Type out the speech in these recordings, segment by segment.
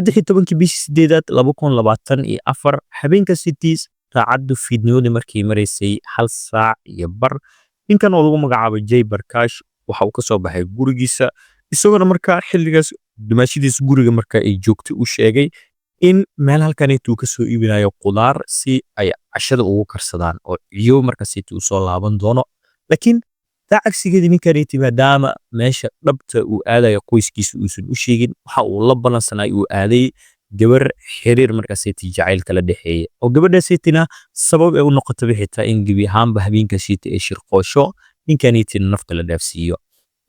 13-kii bishii sideedaad 2024, habeenka city, saacaddu fiidnimadii markay maraysay 1:15, ninkan oo lagu magacaabo Jay Barkash waxa uu ka soo baxay gurigiisa, isagoona markaa xilligaas dumaashidiisa guriga marka ay joogtay u sheegay in meel halkaneetu uu ka soo iibinayo qudaar si ay cashada ugu karsadaan oo ciyo markaasiti uu soo laaban doono. Laakiin taa cagsigeedii, ninkaneeti maadaama meesha dhabta uu aadayo qoyskiisa uusan u sheegin, waxa uu la ballansanay uu aaday gabar xiriir markaasiti jacaylka la dhexeeyay, oo gabadhaasitina sabab ay u noqotaba xitaa in gebi ahaanba habeenkaasiiti ay shirqoosho, ninkaneetina nafta la dhaafsiiyo.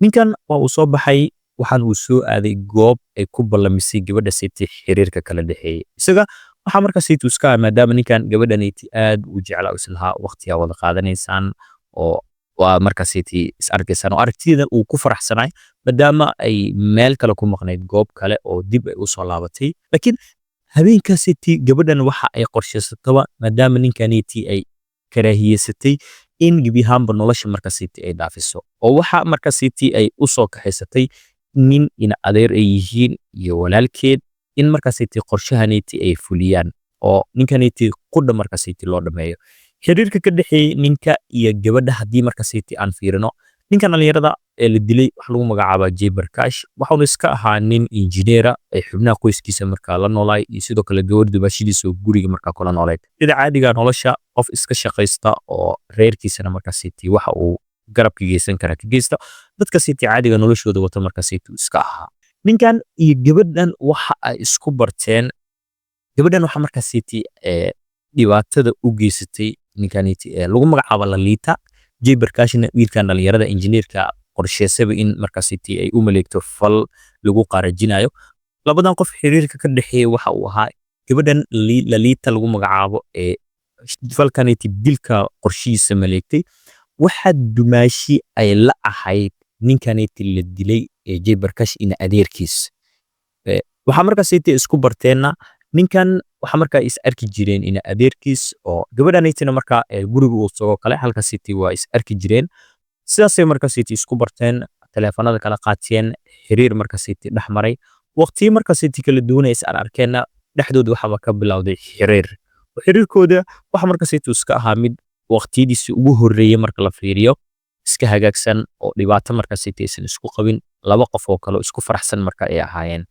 Ninkan waa uu soo baxay, waxaan uu soo aaday goob ay ku ballamisay gabadha siti xiriirka kala dhexeeyay. Isaga waxaa markaasiitu iska ah, maadaama ninkan gabadhaniti aad u jeclaa, islahaa waqtigaa wada qaadanaysaan oo waa markaasiiti is arkaysaan, oo aragtideeda uu ku faraxsanaay maadaama ay meel kale ku maqnayd, goob kale oo dib ay u soo laabatay. Laakiin habeenkaasiti gabadhan waxa ay qorshaysataba, maadaama ninkaniti ay karaahiyeysatay, in gebi ahaanba nolosha markaasiti ay dhaafiso, oo waxa markaasiti ay u soo kaxaysatay nin ina adeer ay yihiin iyo walaalkeed in markaasiti qorshahaniti ay fuliyaan oo ninkaniti qudha markaasiti loo dhameeyo. Xiriirka ka dhexeeyey ninka iyo gabadha haddii markaasiti aan fiirino, ninkan dhalinyarada ee la dilay waxa lagu magacaabaa Jay Barkash, waxauna iska ahaa nin injineera ay xubnaha qoyskiisa markaa la noolaay iyo sidoo kale gabadh dumaashidiisa oo guriga markaa kula noolayd. Sida caadiga nolosha, qof iska shaqaysta oo reerkiisana markaasiti waxa uu garab ka geysan kara ka geysta, dadka siti caadiga noloshooda wata markaasiti iska ahaa. Ninkan iyo gabadhan waxa ay isku barteen, gabadhan waxa markaasiti dhibaatada u geysatay ninkaniti ee lagu magacaabo Lalita. Jay Barkashna, wiilkan dhalinyarada injineerka, qorsheysaba in markaasiti ay u maleegto fal lagu qaarajinayo. Labadan qof xiriirka ka dhexeeya waxa uu ahaa, gabadhan Lalita lagu magacaabo ee falkaniti dilka qorshihiisa maleegtay, waxa dumaashi ay la ahayd ninkaniti la dilay ee Jay Barkash ina adeerkiis. Waxaa markaasiti isku barteenna ninkan, waxa markaa is arki jireen ina adeerkiis oo gabadhanitina markaa guriga uu tago kale halkaasiti waa is arki jireen. Sidaasay markaasiti isku barteen, taleefanada kala qaateen, xiriir markaasiti dhex maray. Waqtiyo markaasiti kala duwan ay is arkeenna, dhexdooda waxaaba ka bilowday xiriir. Xiriirkooda waxa markaasiti iska ahaa mid waqtiyadiisii ugu horreeyay marka la fiiriyo iska hagaagsan, oo dhibaato markaasiti aysan isku qabin, laba qof oo kale oo isku faraxsan marka ay ahaayeen.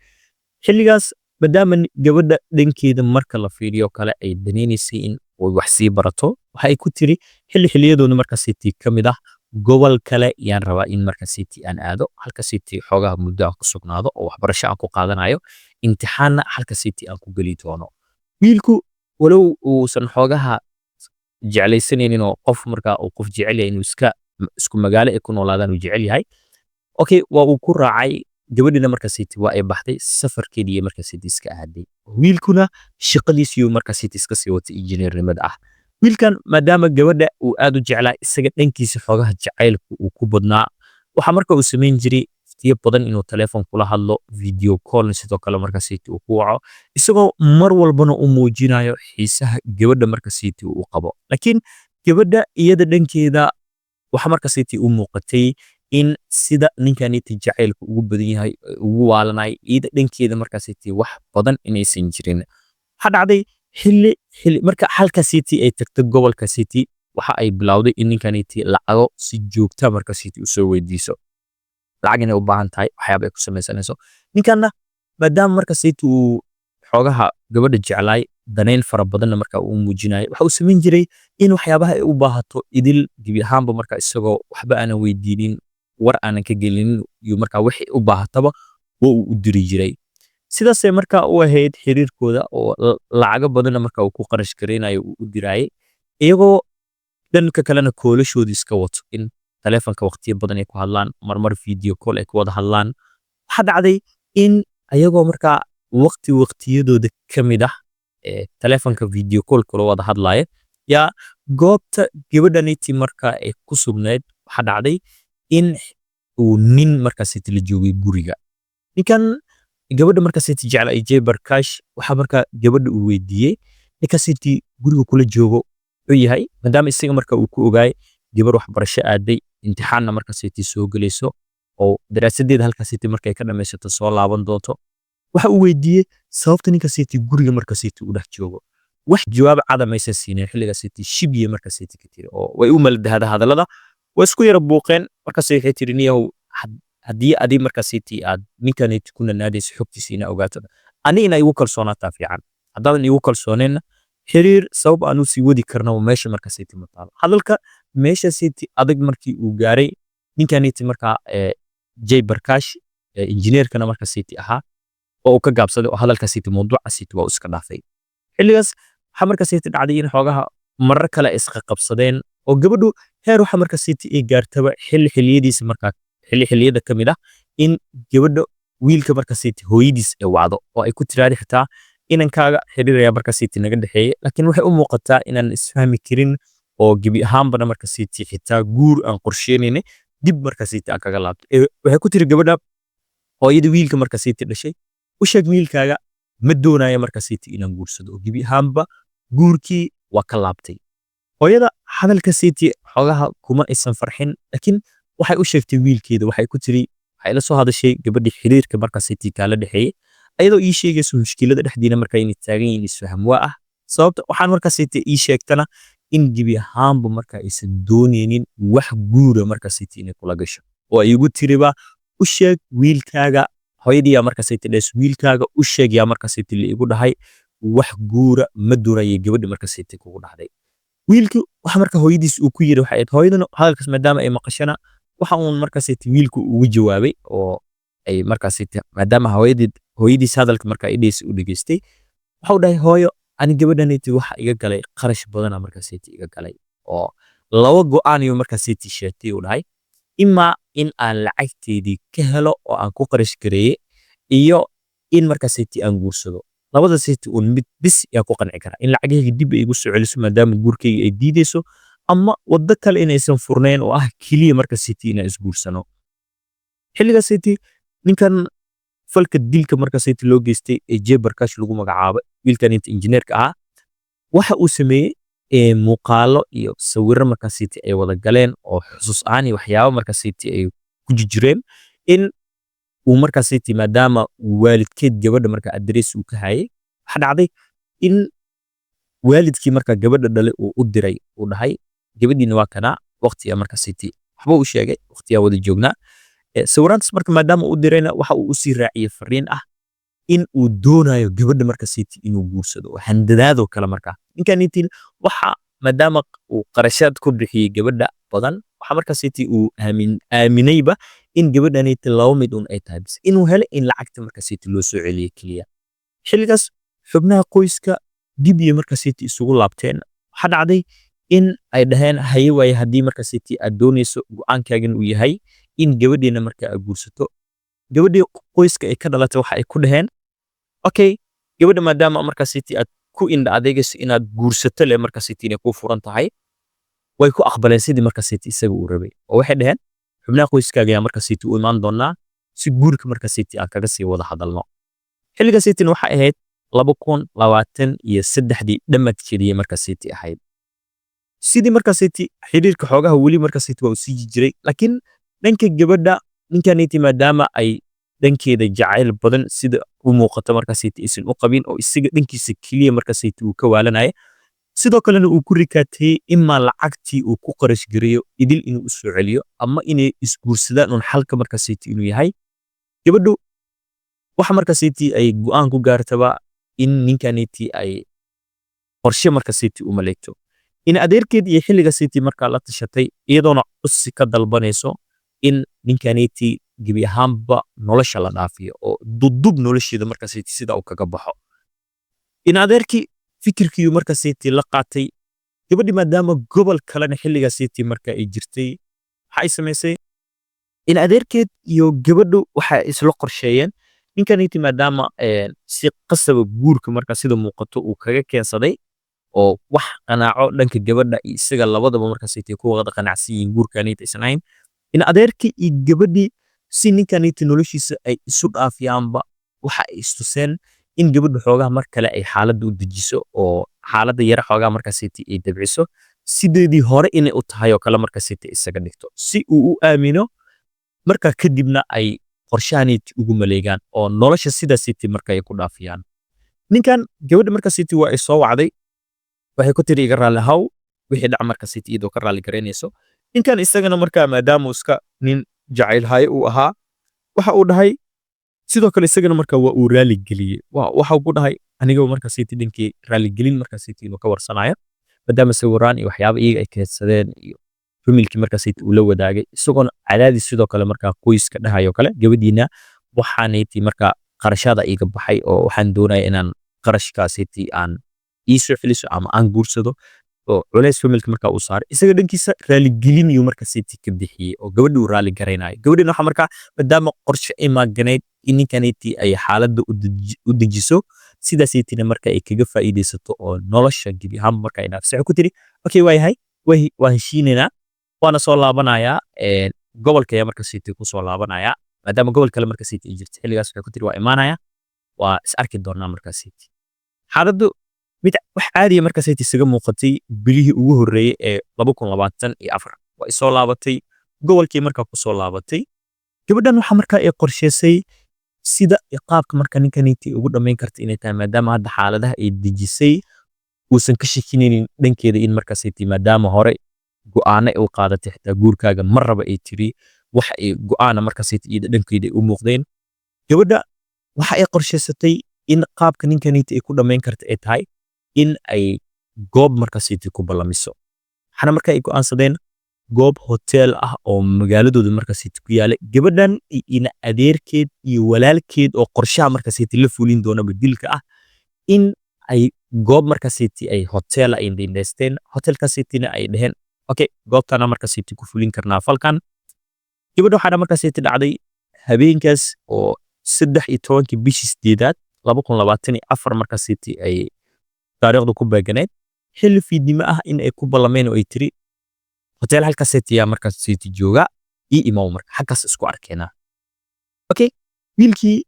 Xilligaas maadaama gabadha dhankeeda marka la fiiriyo kale ay daneynaysay in ay wax sii barato, waxa ay ku tiri xilli xilliyadooda markaasiti ka mid ah, gobol kale yaan rabaa in markaasiti aan aado, halkaasiti xoogaha muddo aan ku sugnaado oo waxbarasho aan ku qaadanayo, imtixaanna halkaasiti aan ku geli doono. Wiilku walow uusan xoogaha jeclaysanaynin, oo qof markaa uu qof jecel yahay inuu iska isku magaalo ay ku noolaadaan uu jecel yahay, okay, waa uu ku raacay. Gabadhina markaasiti waa ay baxday, safarkeedii markaasiti iska aaday, wiilkuna shaqadiisii markaasiti iska sii watay injineernimada ah. Wiilkan maadaama gabadha uu aad u jeclaa, isaga dhankiisa xoogaha jacaylku uu ku badnaa, waxa marka uu samayn jiray waqtiyo badan inuu telefoon kula hadlo, video call sidoo kale markaasiti uu ku waco, isagoo mar walbana u muujinayo xiisaha gabadha markaasiti uu qabo. Laakiin gabadha iyada dhankeeda waxa markaasiti u muuqatay in sida ninkaniti jacaylku ugu badan yahay, ugu waalanay, iyada dhankeeda markaasiti wax badan inaysan jirin. Waxaa dhacday xilli xilli marka halka city ay tagto, gobolka city, waxa ay bilowday in ninkaniti lacago si joogta markaasiti usoo weydiiso, lacag inay u baahan tahay, waxyaaba ay ku samaysanayso. Ninkanna maadaama markaasiti uu xoogaha gabadha jeclaay, danayn fara badanna marka uu muujinayo, waxa uu samayn jiray in waxyaabaha ay u baahato idil gebi ahaanba marka isagoo waxba aanan weydiinin, war aanan ka gelinin iyo marka wixii u baahataba waa uu u diri jiray. Sidaasay marka u ahayd xiriirkooda, oo lacago badanna marka uu ku qarash gareynayo uu u diraayay, iyagoo dhanka kalena koolashoodii iska wato, in taleefanka waqtiyo badan ay ku hadlaan, marmar video call ay ku wada hadlaan. Waxaa dhacday in ayagoo markaa waqti waqtiyadooda ka mid ah ee taleefanka video call kula wada hadlaaya, yaa goobta gabadhaniti marka ay ku sugnayd, waxaa dhacday in uu nin markaasiti la joogay guriga. Ninkan gabadha markaasiti jecla ay Jay Barkash, waxaa markaa gabadha uu weydiiyey ninkaasiti guriga kula joogo wuxuu yahay, maadaama isaga marka uu ku ogaay gabar waxbarasho aaday, imtixaanna markaasiti soo gelayso oo daraasadeeda halkaasiti markay ka dhamaysato soo laaban doonto. Waxa uu weydiiyey sababta ninka city guriga marka city u dhex joogo. Wax jawaab cada maysan siinin xilliga city, shibiye marka city ka tiri oo way u maladahada hadallada, way isku yara buuqeen. Markaas waxay tiri, "Niyahow, haddii adi marka city aad ninkaniti ku nanaadayso xogtiisa ina ogaato, ani ina igu kalsoonaataa fiican. Haddaadan igu kalsooneenna, xiriir sabab aan u sii wadi karno meesha marka city ma taalo." Hadalka meesha city adag markii uu gaaray, ninkaniti markaa Jay Barkash, injineerkana marka city ahaa, oo uu ka gaabsaday oo hadalka city, mawduuca city waa uu iska dhaafay. Xilligaas waxaa marka city dhacday in xoogaha marar kale ay isqabsadeen oo gabadhu heer waxa marka city ay gaartaba xilli xilliyadiisa markaa, xilli xilliyada ka mid ah, in gabadha wiilka marka city hooyadiis ay wacdo oo ay ku tiraahdo, "Xitaa inankaaga xiriiraya marka city naga dhexeeyay, laakiin waxay u muuqataa inaan isfahmi karin oo gebi ahaanbana marka city xitaa guur aan qorsheynayna dib marka city aan kaga laabto." Waxay ku tiri gabadha hooyada wiilka marka city dhashay, "U sheeg wiilkaaga ma doonayo marka city inaan guursado oo gebi ahaanba guurkii waa ka laabtay." Hooyada hadalka city xogaha kuma aysan farxin, laakiin waxay u sheegtay wiilkeeda. Waxay ku tiri, "Waxay la soo hadashay gabadhii xiriirka marka city kaala dhexeeyay, ayadoo ii sheegayso mushkilada dhexdiina marka inay taagan yihiin, isfaham waa ah. Sababta waxaan marka city ii sheegtana in gebi ahaanba marka aysan dooneynin wax guura marka city inay kula gasho, oo ay igu tiriba u sheeg wiilkaaga." Hooyadii yaa marka city dhees, "Wiilkaaga u sheeg yaa marka city la igu dhahay wax guura ma doonayay gabadhi marka city kugu dhahday." Wiilkii waxa marka hooyadiis uu ku yiri waxay ahayd, hooyaduna hadalkaas maadaama ay maqashana, waxa uun marka city wiilku ugu jawaabay oo ay marka city maadaama hooyadii hooyadiis hadalka marka ay dhehaysa u dhageystay, waxa uu dhahay, "Hooyo, ani gabadhaniti waxa iga galay qarash badana marka city iga galay oo laba go'aan iyo marka city sheegtay," uu dhahay, "imaa in aan lacagteedii ka helo oo aan ku qarash gareeyey iyo in marka city aan guursado. Labada city uun mid bis yaa ku qanci karaa: in lacagahayga dib ay igu soo celiso maadaama guurkayga ay diideyso, ama waddo kale inaysan furnayn oo ah keliya marka city inaan isguursano." Xilliga city ninkan falka dilka marka city loo geystay ee Jay Barkash lagu magacaabo, wiilkan inta injineerka ahaa, waxa uu sameeyey muuqaalo iyo sawirro marka city ay wada galeen oo xusuus ahaan iyo waxyaabo marka city ay ku jijireen, in uu marka city maadaama waalidkeed gabadha marka address uu ka hayay, waxa dhacday in waalidkii marka gabadha dhalay uu u diray, uu dhahay, "Gabadhiina waa kanaa, waqtiga marka city waxba u sheegay, waqtigaa wada joognaa." Sawiraantaas marka maadaama u dirayna, waxa uu usii raaciyey fariin ah in uu doonayo gabadha marka city inuu guursado oo handadaadoo kale. Markaa ninkan intiin waxa maadaama uu qarashaad ku bixiyey gabadha badan, waxa marka city uu aaminayba in gabadhaniti laba mid un ay tahay bas: inuu helo in lacagta marka city loo soo celiyey keliya. Xilligaas xubnaha qoyska dib iyo marka city isugu laabteen. Waxaa dhacday in ay dhaheen, "Haye waaye, haddii marka city aad doonayso, go'aankaagan uu yahay in gabadhiina marka aad guursato." Gabadhii qoyska ay ka dhalatay waxa ay ku dhaheen, "Okay, gabadha maadaama marka city aad ku indha adeegayso inaad guursato le, marka city inay kuu furan tahay." Way ku aqbaleen sidii marka city isaga uu rabay oo waxay dhaheen, "Xubnaha qoyskaaga ayaa marka city u imaan doonaa si guurka marka city aan kaga sii wada hadalno." Xilliga cityna waxay ahayd 2023-dii dhammaadkeedii marka city ahayd. Sidii marka city xiriirka xoogaha weli marka city waa uu sii jiray, laakiin dhanka gabadha ninkaniti maadaama ay dhankeeda jacayl badan sida u muuqato marka city aysan u qabin oo isaga dhankiisa keliya marka city uu ka waalanaya, sidoo kalena uu ku rikaatayey imaa lacagtii uu ku qarash gareeyo idil inuu u soo celiyo ama inay isguursadaan un xalka marka city inuu yahay, gabadhu waxa marka city ay go'aan ku gaartaba in ninkaniti ay qorshe marka city u maleegto. In adeerkeed iyo xilliga city markaa la tashatay, iyadoona codsi ka dalbanayso in ninkaniti gebi ahaanba nolosha la dhaafiyo oo dudub nolosheeda marka city sida uu kaga baxo. In adeerkii fikirkii marka city la qaatay. Gabadhii maadaama gobol kalena xilliga city marka ay jirtay, waxa ay samaysay in adeerkeed iyo gabadhu waxay isla qorsheeyeen ninkaniti maadaama si qasaba guurka marka sida muuqato uu kaga keensaday oo wax qanaaco dhanka gabadha iyo isaga labadaba marka city ku wada qanacsan yihiin guurkaniti aysan ahayn, in adeerkii iyo gabadhii si ninkaniti noloshiisa ay isu dhaafiyaanba, waxa ay istuseen in gabadhu xoogaha mar kale ay xaaladda u dejiso oo xaaladda yara xoogaha marka city ay dabciso, sideedii hore inay u tahay oo kale marka city isaga dhigto si uu u aamino. Markaa kadibna ay Qorshahaniti ugu maleegaan oo nolosha sidaasiti marka ay ku dhaafiyaan. Ninkan gabadha marka city waa ay soo wacday, waxay ku tiri, "Iga raalli haw wixii dhac." Marka city iyadoo ka raalli garaynayso, ninkan isagana markaa maadaama uu iska nin jacaylhaye uu ahaa, waxa uu dhahay sidoo kale isagana marka waa uu raali geliyey. Waxa uu ku dhahay aniga marka city dhankii raaligelin marka city inuu ka warsanayo, maadaama sawiraan iyo waxyaaba iyaga ay keedsadeen iyo familkii marka city uu la wadaagay, isagoona cadaadis sidoo kale markaa qoyska dhahayo kale, gabadhiina waxaanayti markaa qarashaada iiga baxay oo waxaan doonaya inaan qarashkaasiti aan ii soo celiso ama aan guursado, oo culays familka markaa uu saaray. Isaga dhankiisa raaligelin iyuu marka city ka bixiyey oo gabadhi uu raali garaynayo. Gabadhina waxa markaa maadaama qorshe ay maaganayd in ninkaniti ay xaaladda u dejiso, sidaasaytina marka ay kaga faa'iidaysato oo nolosha gebi ahaanba marka ay dhaafso, waxay ku tiri, "Okay, waayahay, waa heshiinaynaa, waana soo laabanayaa gobolka ayaa marka city ku soo laabanayaa," maadaama gobol kale marka city ay jirta xilligaas. Waxay ku tiri, "Waa imaanaya, waa is arki doonaa." Marka city xaaladdu mid wax caadiya marka city isaga muuqatay bilihii ugu horreeyey ee 2024. Waa isoo laabatay gobolkii, markaa ku soo laabatay. Gabadhan waxaa markaa ay qorsheysay sida qaabka marka ninkaniti ugu dhammayn karta inay tahay, maadaama hadda xaaladaha ay dejisay, uusan ka shakinaynin dhankeeda in markaas ay tahay, maadaama hore go'aano ay u qaadatay, xitaa guurkaaga mar raba ay tiri, wax ay go'aana markaas ay iyada dhankeeda ay u muuqdeen. Gabadha waxa ay qorsheysatay in qaabka ninkaniti ay ku dhammayn karta ay tahay in ay goob markaasiti ku ballamiso. Waxaana marka ay go'aansadeen goob hotel ah oo magaaladooda markaasiti ku yaala, gabadhan iyo ina adeerkeed iyo walaalkeed oo qorshaha markaasiti la fulin doonaba dilka ah, in ay goob markaasiti ay hotel ay indhaysteen, hotelkaasitina ay dheheen, "Okay, goobtana markaasiti ku fulin karnaa falkan." Gabadha waxaana markaasiti dhacday habeenkaas oo 13-kii bishii sideedaad 2024 markaasiti ay taariikhdu ku beeganayd, xilli fiidnimo ah, in ay ku ballameen oo ay tiri, "Hotel halkaasiti yaa markaasiti jooga, ii imow, marka xaggaas isku arkeenaa." Okay, wiilkii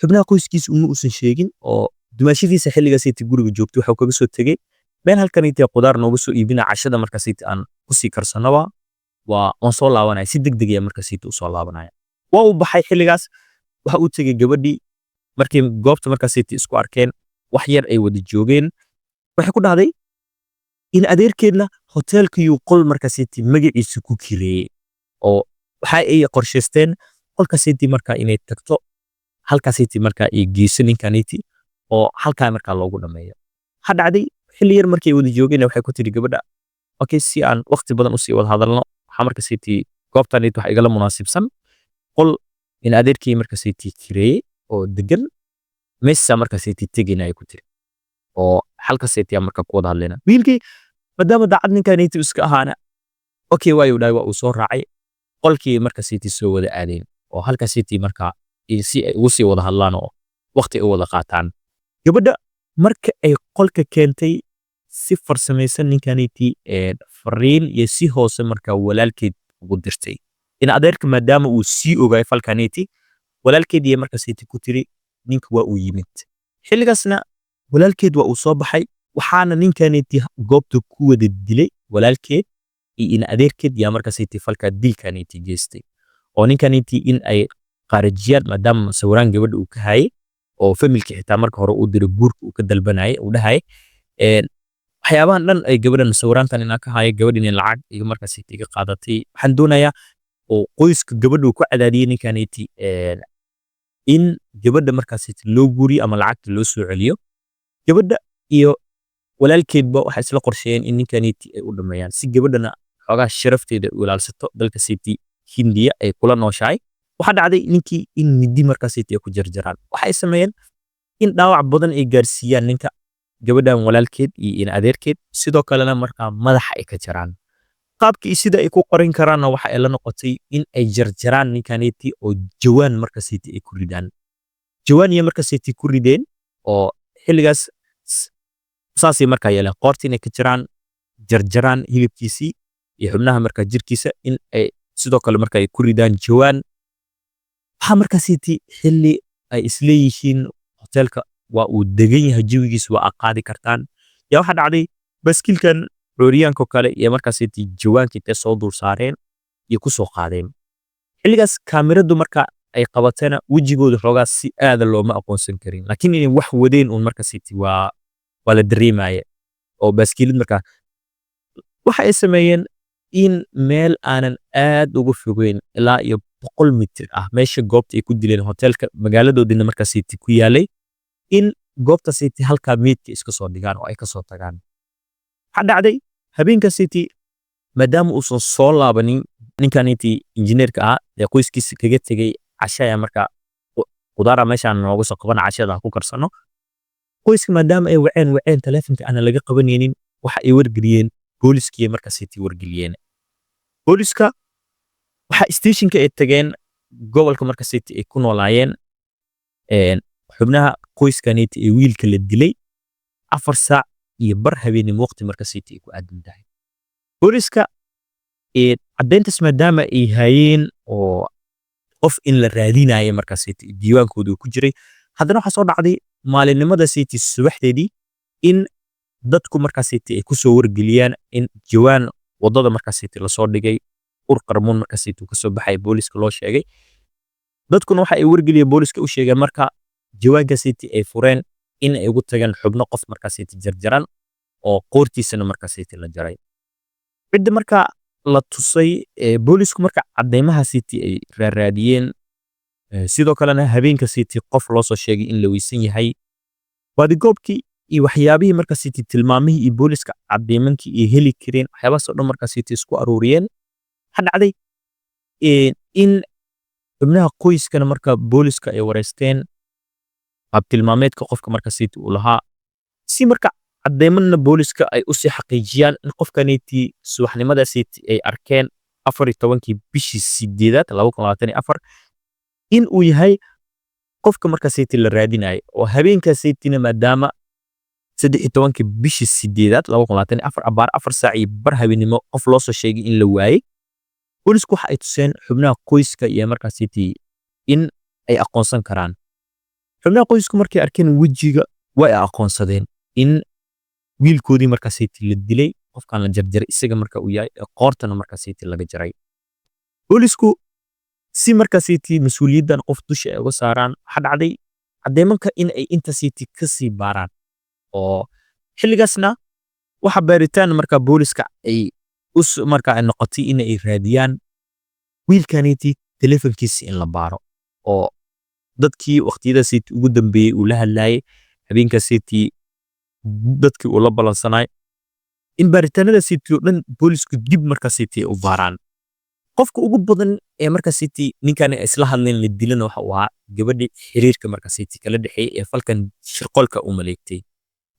xubnaha qoyskiisa uma uusan sheegin oo dumaashadiisa xilligaasiti guriga joogtay waxuu kaga soo tegey, "Meel halkan intee qudaar nooga soo iibina, cashada markaasiti aan kusii karsanoba, waan soo laabanaya." Si degdeg ayaa markaasiti usoo laabanaya. Waa uu baxay xilligaas, waxa uu tegey gabadhii. Markii goobta markaasiti isku arkeen, wax yar ay wada joogeen, waxay ku dhahday in adeerkeedna hoteelkiyuu qol markaasiti magaciisa ku kireeyey, oo waxa ay qorshaysteen qolkaasiti markaa inay tagto, halkaasiti markaa ay geyso ninkaniti oo halkaa markaa loogu dhameeyo. Waxaa dhacday xilli yar markay wada joogeen, waxay ku tiri gabadha, "Okay, si aan waqti badan usii wada hadalno, waxaa markaasiti goobtanit waxa igala munaasibsan qol in adeerkii markaasiti kireeyey oo degan, meesha markaasiti tegina," ay ku tiri, "oo halkaasiti aa markaa ku wada hadlayna." Wiilkii maadaama daacad ninkaniti iska ahaana, "Okay," waayu dhahay, waa uu soo raacay. Qolkii markaasiti soo wada aadeen oo halkaasiti markaa si ay ugu sii wada hadlaan oo waqti ay u wada qaataan. Gabadha marka ay qolka keentay, si farsamaysan ninkaniti fariin iyo si hoose markaa walaalkeed ugu dirtay in adeerka, maadaama uu sii ogaay falkaniti. Walaalkeed iyo markaasiti ku tiri, "Ninka waa uu yimid." Xilligaasna walaalkeed waa uu soo baxay, waxaana ninkaniti goobta ku wada dilay walaalkeed iyo in adeerkeed yaa markaasiti falka dilkaniti geystay, oo ninkaniti in ay qaarajiyaan, maadaama sawiraan gabadha uu ka hayay oo familki xitaa marka hore uu diray, guurka uu ka dalbanayay, uu dhahayay waxyaabahan dhan ay gabadhan sawiraantan inaa ka hayo, gabadhan in lacag iga markaasiti iga qaadatay, waxaan doonayaa, oo qoyska gabadha uu ku cadaadiyey ninkaniti in gabadha markaasiti loo guuriyo ama lacagta loo soo celiyo. Gabadha iyo walaalkeedba waxay isla qorsheeyeen in ninkaniti ay u dhameeyaan, si gabadhana xoogaa sharafteeda u ilaalsato dalka city Hindiya ay kula nooshahay. Waxaa dhacday ninkii in midi markaasiti ay ku jarjaraan. Waxay sameeyeen in dhaawac badan ay gaarsiiyaan ninka, gabadhan walaalkeed iyo in adeerkeed, sidoo kalena markaa madaxa ay ka jaraan. Qaabkii sida ay ku qorin karaanna waxa ay la noqotay in ay jarjaraan ninkaniti oo jawaan markaasiti ay ku ridaan. Jawaan iyo markaasiti ku rideen, oo xilligaas saasay markaa yeeleen, qoorta inay ka jaraan, jarjaraan hilibkiisii iyo xubnaha markaa jirkiisa, in ay sidoo kale marka ay ku ridaan jawaan. Waxaa markaasiti xilli ay isleeyihiin hoteelka waa uu degan yahay, jawigiisa waa aad qaadi kartaan, yaa waxaa dhacday baskiilkan xooriyaanka kale iyo markaasiti jawaanka intay soo dul saareen iyo ku soo qaadeen. Xilligaas kaamiradu marka Ay qabatana wejigooda xoogaa si aada looma aqoonsan karin, laakiin inay wax wadeen uun marka city waa la dareemaya oo baaskiilad. Markaa waxa ay sameeyeen in meel aanan aad uga fogeyn, ilaa iyo 100 mitir ah meesha goobta ay ku dileen, hoteelka magaaladoodina markaa city ku yaalay, in goobta city halkaa meydka iska soo dhigaan oo ay ka soo tagaan. Waxaa dhacday habeenka city, maadaama uusan soo laabanin ninkaniti injineerka ahaa ee qoyskiisa kaga tegey casha ayaa markaa qudaara meeshaan nooga soo qaban, cashada ku karsano. Qoyska maadaama ay waceen taleefanka aanan laga qabanaynin, waxa ay wargeliyeen booliskii. Markaa city wargeliyeen booliska, waxa stationka ay tageen gobolka marka city ay ku noolaayeen xubnaha qoyskaniti ee wiilka la dilay, 4:30 habeenimo waqti marka city ay ku aadan tahay. Booliska caddeyntaas maadaama ay hayeen oo qof in la raadinayo marka city diiwaankooda ku jiray, haddana waxaa soo dhacday maalinimada city subaxdeedii in dadku markaa city ay kusoo wargeliyaan in jawaan wadada markaa city lasoo dhigay, ur qarmuun markaa city uu kasoo baxay. Booliska loo sheegay, dadkuna waxa ay wargeliyeen booliska u sheegeen marka jawaanka city ay fureen in ay ugu tageen xubno qof markaa city jarjaran oo qoortiisana markaa city la jaray. Cidda markaa la tusay boolisku marka cadeymaha city ay raaraadiyeen, sidoo kalena habeenka city qof loo soo sheegay in la weysan yahay, baadigoobkii iyo waxyaabihii marka city tilmaamihii iyo booliska cadeymankii ay heli kareen, waxyaabahaas oo dhan markaa city isku aruuriyeen. Waxaa dhacday in xubnaha qoyskana marka booliska ay wareysteen qaab tilmaameedka qofka marka city uu lahaa, si marka cadeymanna booliska ay usii xaqiijiyaan in qofkaniti subaxnimada city ay arkeen 14-kii bishii sideedaad 2024 in uu yahay qofka marka city la raadinayo, oo habeenka cityna maadaama 13-kii bishii sideedaad 2024 abaar 4:30 habeenimo qof loo soo sheegay in la waayey. Boolisku waxa ay tuseen xubnaha qoyska iyo markaa city in ay aqoonsan karaan. Xubnaha qoysku markay arkeen wejiga, way aqoonsadeen in wiilkoodii markaa city la dilay, qofkan la jarjaray isaga marka uu yahay, qoortana markaa city laga jaray. Boolisku si markaa city mas-uuliyaddan qof dusha ay uga saaraan, waxaa dhacday cadeymanka in ay inta city kasii baaraan, oo xilligaasna waxa baaritaan markaa booliska ay us markaa ay noqotay in ay raadiyaan wiilkaniti telefonkiisa in la baaro, oo dadkii waqtiyada city ugu dambeeyey uu la hadlayay, habeenka city dadkii uu la balansanay, in baaritaanada city oo dhan boolisku dib markaa city ay u baaraan. Qofka ugu badan ee marka city ninkan ay isla hadleen la dilana waxa uu ahaa gabadhii xiriirka marka city kala dhexeeyey ee falkan shirqoolka u maleegtay.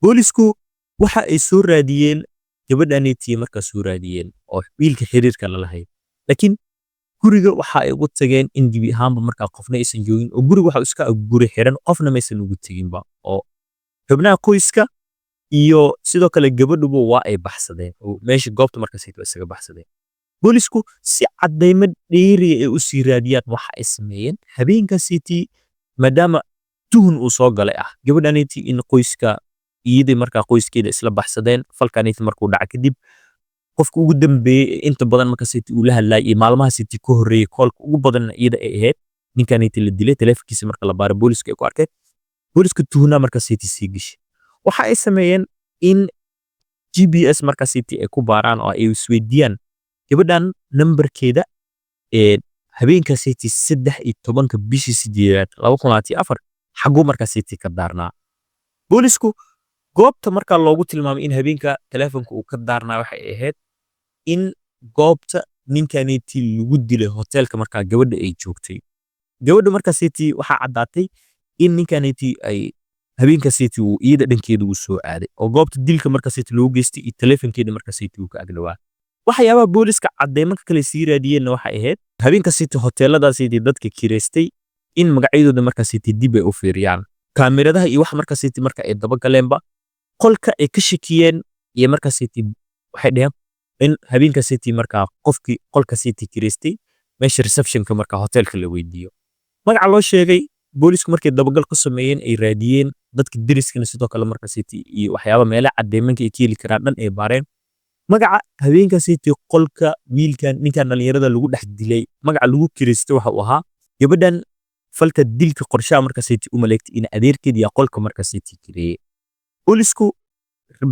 Boolisku waxa ay soo raadiyeen gabadhaniti markaa soo raadiyeen oo wiilka xiriirka la lahayd, laakiin guriga waxa ay ugu tageen in gebi ahaanba markaa qofna aysan joogin, oo guriga waxa iska guri xiran, qofna maysan ugu teginba, oo xubnaha qoyska iyo sidoo kale gabadhuba waa ay baxsadeen oo meesha goobta markaas waa isaga baxsadeen. Boolisku si cadeymo dheeriya ay u sii raadiyaan, waxa ay sameeyeen habeenka city, maadaama tuhun uu soo galay ah gabadhaniti in qoyska iyadii markaa qoyskeeda isla baxsadeen falkaniti markuu dhaca kadib, qofka ugu dambeeyey inta badan marka city uu la hadlayay iyo maalmaha city ka horreeyey koolka ugu badanna iyada ay ahayd, ninkaniti la dilay taleefankiisa marka la baaray booliska ay ku arkeen, booliska tuhunaa marka city sii gashay. Waxa ay sameeyeen in GPS marka city ay ku baaraan oo ay isweydiiyaan gabadhan nambarkeeda ee habeenka city 13-ka bishii sideedaad 2024 xaguu markaa city ka daarnaa. Boolisku goobta markaa loogu tilmaamay in habeenka taleefonka uu ka daarnaa waxay ahayd in goobta ninkaniti lagu dilay, hoteelka markaa gabadha ay joogtay. Gabadha markaa city waxaa caddaatay in ninkaniti ay habeenka city uu iyada dhankeeda uu soo aaday, oo goobta dilka marka city loogu geystay iyo taleefonkeeda marka city uu ka agdhawaa. Waxyaabaha booliska cadeymanka kale sii raadiyeenna waxay ahayd habeenka city hoteelada city dadka kireystay in magacyadooda marka city dib ay u fiiriyaan, kaamiradaha iyo wax marka city marka ay daba galeenba qolka ay ka shakiyeen iyo marka city waxay dhaheen in habeenka city markaa qofkii qolka city kireystay meesha receptionka marka hoteelka la weydiiyo. Magaca loo sheegay, boolisku markay dabagal ku sameeyeen, ay raadiyeen dadka deriskana sidoo kale marka city iyo waxyaaba meelaha cadeymanka ay ka heli karaan dhan ay baareen, magaca habeenka city qolka wiilkan ninkan dhalinyarada lagu dhex dilay magaca lagu kireystay waxa uu ahaa gabadhan. Falka dilka qorshaha markaasiti u maleegtay in adeerkeed iyo qolka markaasiti kireeyey. Boolisku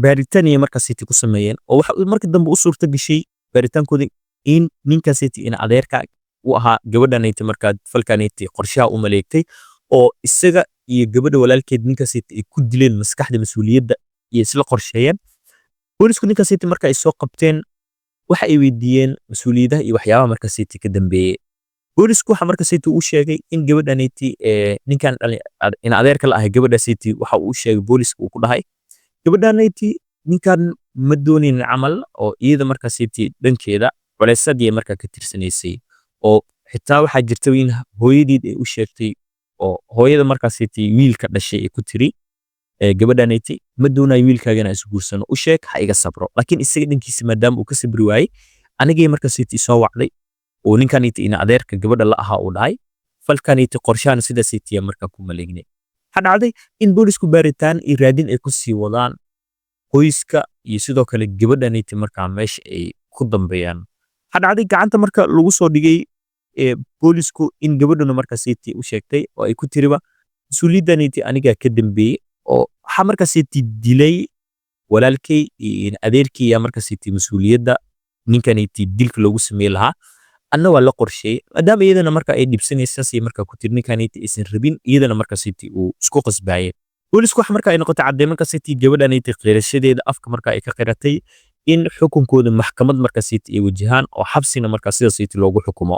baaritaan ayay markaasiti ku sameeyeen, oo waxa markii dambe u suurta gashay baaritaankooda in ninkaasiti in adeerka u ahaa gabadhanayta markaa falkanayta qorshaha u maleegtay, oo isaga iyo gabadha walaalkeed ninkaasiti ay ku dileen maskaxda mas-uuliyadda iyo isla qorsheeyeen. Boolisku ninkaasiti marka ay soo qabteen, waxa ay weydiiyeen mas-uuliyadaha iyo waxyaabaha markaasiti ka dambeeyey. Boolisku waxa markaasiti uu sheegay in gabadhanaytii ninkan in adeerka la ahay gabadhaasiti, waxa uu sheegay booliska, uu ku dhahay gabadhanaytii ninkan ma doonaynin camal, oo iyada markaasiti dhankeeda culeysadii markaa ka tirsanaysay, oo xitaa waxaa jirta in hooyadeed ay u sheegtay, oo hooyada markaasiti wiilka dhashay ay ku tiri, "Gabadhanaytii ma doonayo wiilkaaga inaan isguursano, u sheeg ha iga sabro." Laakiin isaga dhankiisa maadaama uu ka sabri waayey, anigay markaasiti soo wacday oo ninkaniti ina adeerka gabadha la ahaa uu dhahay falkaniti qorshahan sidaasitiya markaa ku maleegnay. Waxaa dhacday in boolisku baaritaan iyo raadin ay ku sii wadaan qoyska iyo sidoo kale gabadhaniti markaa meesha ay ku dambeeyaan. Waxaa dhacday gacanta marka lagu soo dhigay boolisku in gabadhuna markaasiti u sheegtay oo ay ku tiriba, "Mas-uuliyaddaniti anigaa ka dambeeyey, oo waxaa markaasiti dilay walaalkay iyo adeerkii yaa markaasiti mas-uuliyadda ninkaniti dilka loogu sameey lahaa, anna waa la qorsheeyey." Maadaama iyadana marka ay dhibsanaysaas markaa ku tiri ninkaniti aysan rabin, iyadana markaasiti uu isku qasbaayay. Boolisku waxa marka ay noqotay cadeymo markaasiti gabadhaniti qirashadeeda afka marka ay ka qiratay in xukunkooda maxkamad markaasiti ay wajahaan, oo xabsina markaa sidaasiti loogu xukumo.